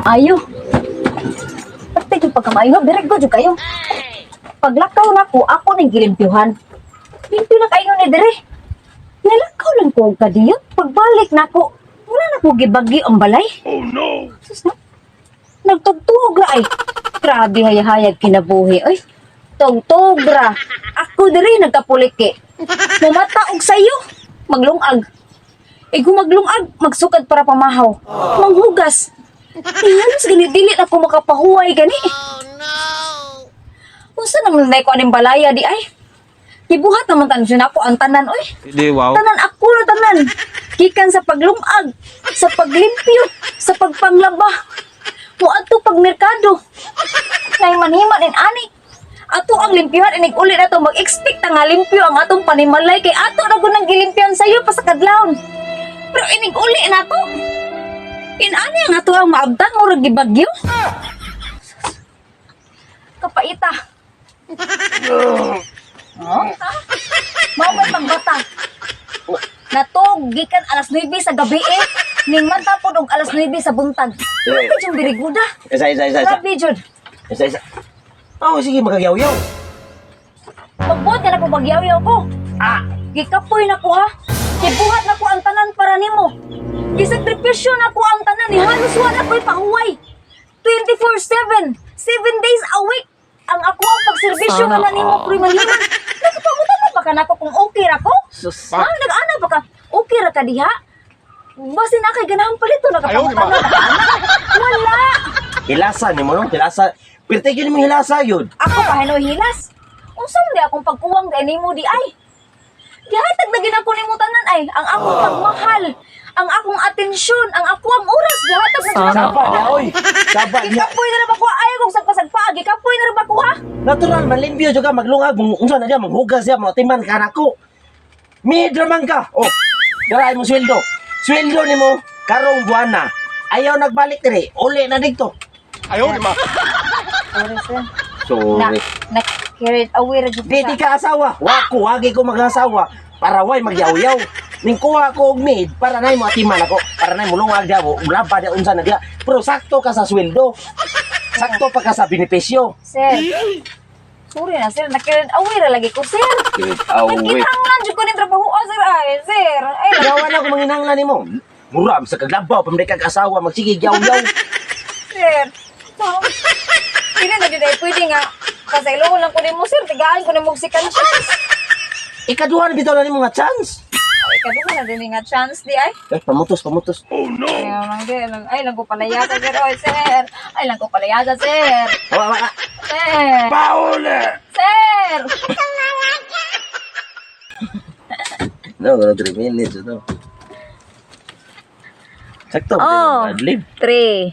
Pagkamaayo. Pati yung pagkamaayo, very good jud kayo. Paglakaw na ko, ako ning gilimpyuhan. Limpyo na kayo ni dire. Nilakaw lang ko og kadiyot. Pagbalik na ko, wala na ko gibagyo ang balay. Oh no! Sus na. Nagtugtug ra ay. Grabe hayahayag kinabuhi oy. Tugtug ra. Ako diri nagkapuliki. Mumata og sayo, maglungag. Igo maglungag, magsukad para pamahaw. Manghugas. Iyan, gani dili na ko makapahuway gani. Oh no! Unsa naman nay ko aning balaya di ay? Gibuhat naman tanan siya nako ang tanan oy. Di, wow. Tanan ako na tanan. Gikan sa paglungag, sa paglimpyo, sa pagpanglaba. Moadto pagmerkado. Nay manhima din ani. Ato ang limpyuhan inig uli na to, mag-expect ta nga limpyo ang atong panimalay kay ato na gud nang gilimpiyan sayo pa sa kadlawon. Pero inig uli na to. Inani ang ato ang maabtan, murag gibagyo. Kapaita. Oh, ha? Mao may pagbata. Natog gikan alas 9 sa gabi eh. Ning manta pod og alas 9 sa buntag. Grabe jud biriguda. Isa, isa, isa, isa. Grabe jud. Isa, isa. Oh, sige, magagyaw-yaw. Pagbuhat ka na ko bagyaw-yaw ko. Ah! Gikapoy na ko ha. Gibuhat na ko ang tanan para nimo. Gisakripisyo na ko ang tanan ni halos wala ko'y pahuway. 24/7, 7 days a week. Ang ako ang pagserbisyo Sana ka na nimo all. pre manhiman. Nakapangutan mo ba ka nako kung okay ra ko? Sus. Ha, nag-ana ba ka? Okay ra ka diha? Basin na kay ganahan palito nakapangutan na ba ka ana? Wala. Hilasa ni mo, no? Hilasa. Pirte yun mo hilasa yun. Ako pa hinoy hilas. Unsa man di akong pagkuwang kay nimo di ay? Gihatag na gid ako nimo tanan ay ang akong pagmahal, ang akong atensyon, ang ako ang oras gihatag na Sana Saba niya, all. oy. Saba niya. Gikapoy na ra ba ko? Ayaw kong sagpa-sagpa, gikapoy na ra ba ko ha? Natural, manlimpyo juga maglungag. Unsa na diya, maghugas siya, matiman ka na ko. Midra man ka. Oh, dara mo sweldo. Sweldo ni mo, karong buwan na. Ayaw nagbalik dire, uli na dito. Sorry sir. Na Sorry. na carried away ra jud Di di ka asawa. Wako, wagi ko mag-asawa. Para way magyaw-yaw. Ning kuha ko og maid para nay mo atiman ako, para nay mulungag diya, laba diya unsa na diya. Pero sakto ka sa sweldo. Sakto pa ka sa benepisyo. Sir. Sorry na sir, na carried away ra lagi ko sir. Nagkinahanglan jud ko ning trabaho ah, sir ay sir. Ay Yawan ako manginanglan nimo. Mura sa kaglabaw pamday kag asawa magsige yaw-yaw. Sir. Ma'am. Hindi na jud ay pwede nga pasayloon lang ko nimo sir, tigaan ko nimo og second chance. Ikaduha na bitaw na nimo nga chance. Ay, kaduha na din nga chance di ay. Eh, pamutos, pamutos. Ay, lang di, lang, ay lang ko palayaga sir, oy sir. Ay lang ko palayaga sir. Awa, awa, awa. Sir. Paula! Sir. No, no, 3 minutes ito. Sakto, Oh. adlib. 3.